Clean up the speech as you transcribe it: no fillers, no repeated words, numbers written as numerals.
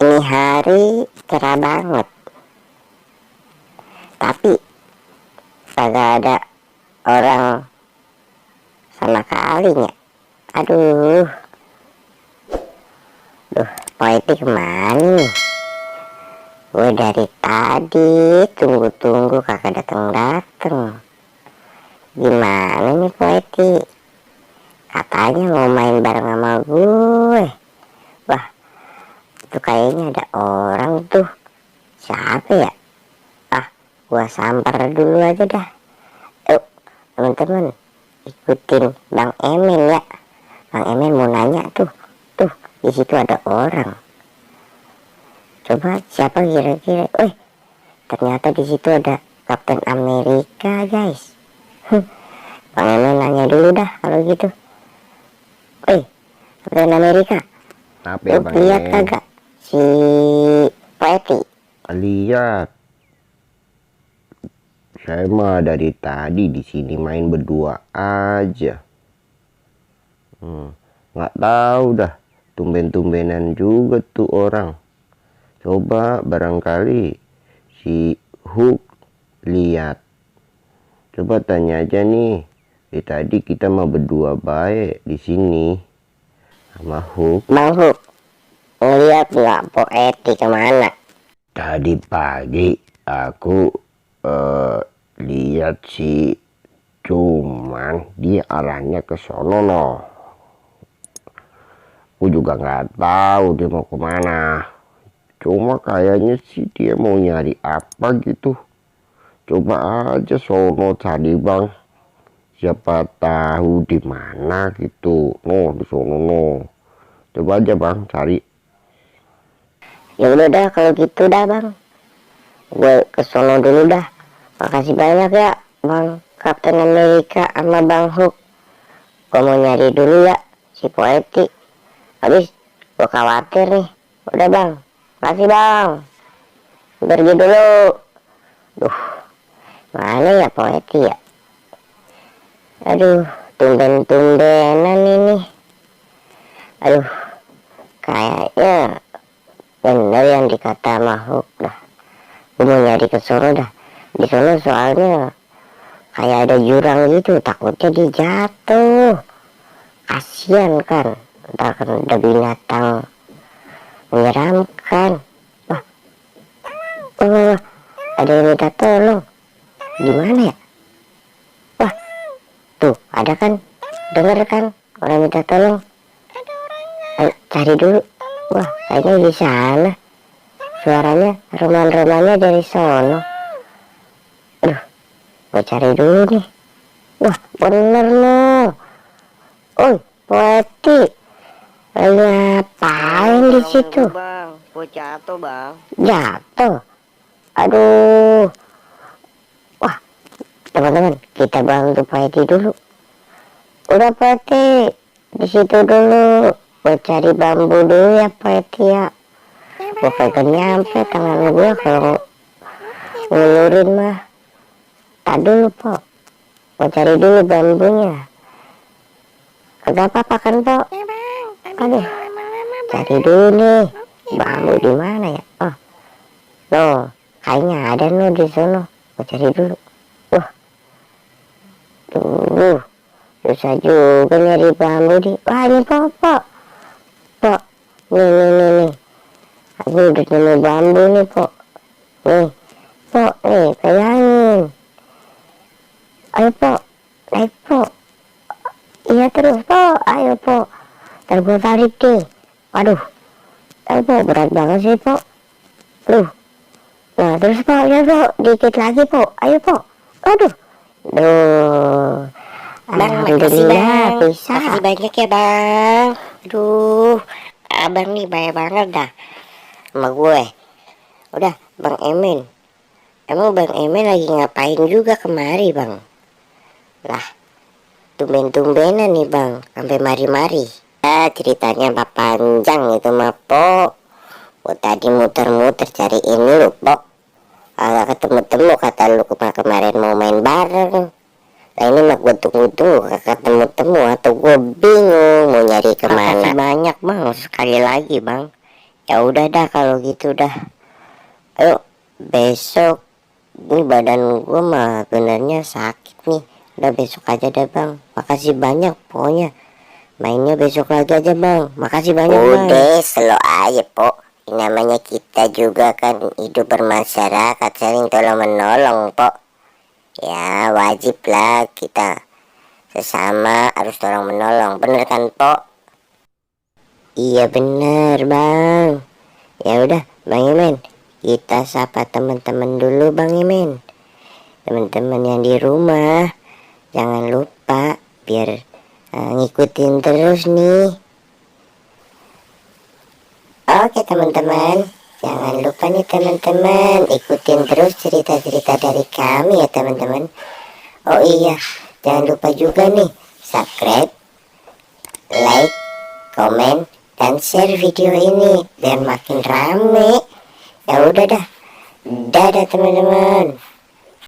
Ini hari cerah banget, tapi kagak ada orang sama kalinya. Aduh, Poeti kemana nih? Gue dari tadi tunggu-tunggu kagak dateng-dateng. Gimana nih Poeti? Katanya mau main bareng sama gue. Wah, itu kayaknya ada orang tuh. Siapa ya? Gua samper dulu aja dah. Yuk teman-teman, ikutin Bang Emen ya. Bang Emen mau nanya tuh di situ ada orang. Coba siapa kira-kira? Ternyata di situ ada Kapten Amerika guys. Bang Emen nanya dulu dah kalau gitu. Kapten Amerika, lu lihat kagak si Poeti? Lihat. Saya mah dari tadi di sini main berdua aja. Nggak tahu dah, tumben-tumbenan juga tuh orang. Coba barangkali si Hook lihat. Coba tanya aja nih. Tadi kita mah berdua baik di sini sama Hook. Bang Hook, ngeliat nggak Poeti kemana? Tadi pagi aku lihat sih, cuman dia arahnya ke sono loh. Aku juga nggak tahu dia mau kemana. Cuma kayaknya sih dia mau nyari apa gitu. Coba aja sono tadi bang. Siapa tahu di mana gitu. Di sono Coba aja bang cari. Ya udah dah kalau gitu dah bang. Gue ke sono dulu dah. Makasih banyak ya Bang Kapten Amerika sama Bang Hook. Gue mau nyari dulu ya si Poeti. Habis gue khawatir nih. Udah bang, makasih bang. Pergi dulu. Mana ya Poeti ya? Aduh, tumben-tumbenan ini. Aduh, kayaknya bener yang dikata Hook dah. Gue mau nyari ke sono dah. Di sono soalnya kayak ada jurang gitu, takutnya dia jatuh. Kasian kan, ntar kan ada binatang menyeramkan. Wah, ada yang minta tolong. Gimana ya? Wah, tuh ada kan, denger kan orang minta tolong. Ayo, cari dulu. Wah, kayaknya di sana. Suaranya roman-romannya dari sono. Aduh, gue cari dulu nih. Wah, bener loh. Poeti, lagi ngapain di situ? Bang, gue jatuh bang. Jatuh. Aduh. Wah, teman-teman, kita bantu Poeti dulu. Udah Poeti, di situ dulu. Gue cari bambu dulu ya Poeti ya. Gue kagak nyampe tangan gue kalau ngulurin mah. Tak dulu Po, gue cari dulu bambunya. Kagak apa-apa kan Po? Aduh, cari dulu nih bambu di mana ya? Loh, kayaknya ada loh di sono. Gue cari dulu. Wah, susah juga nyari bambu di. Wah ini Po, nih. Aku udah nemu bambu nih Po. Nih, pegangin. Ayo Po, naik Po. Iya terus Po, ayo Po. Ntar gue tarik deh. Waduh, Po berat banget sih Po. Nah terus Po, ya Po, dikit lagi Po. Ayo Po. Aduh. Bang, makasih bang. Bisa. Makasih banyak ya bang. Aduh, abang nih baik banget dah sama gue. Udah, Bang Emen. Emang Bang Emen lagi ngapain juga kemari bang? Lah, tumben-tumbenan nih bang, sampai mari-mari. Ceritanya mah panjang itu mah Po. Gue tadi muter-muter cariin lu Po. Agak ketemu-temu kata lu kemarin mau main bareng. Nah ini mah gue tunggu-tunggu ketemu-temu atau gue bingung mau nyari kemana. Makasih banyak bang, sekali lagi bang. Ya udah dah kalau gitu dah. Ayo besok, ini badan gua mah benernya sakit nih. Udah besok aja dah bang. Makasih banyak pokoknya. Mainnya besok lagi aja bang. Makasih banyak bang. Udah slow aja po. Ini namanya kita juga kan hidup bermasyarakat, saling tolong menolong po. Ya wajib lah kita sesama harus tolong menolong, bener kan po? Iya bener bang. Ya udah bang Imen, kita sapa teman-teman dulu bang Imen. Teman-teman yang di rumah, jangan lupa biar ngikutin terus nih. Oke teman-teman, jangan lupa nih teman-teman, ikutin terus cerita-cerita dari kami ya teman-teman. Oh iya, jangan lupa juga nih subscribe, like, komen, dan share video ini biar makin rame. Ya udah dah, dadah teman-teman.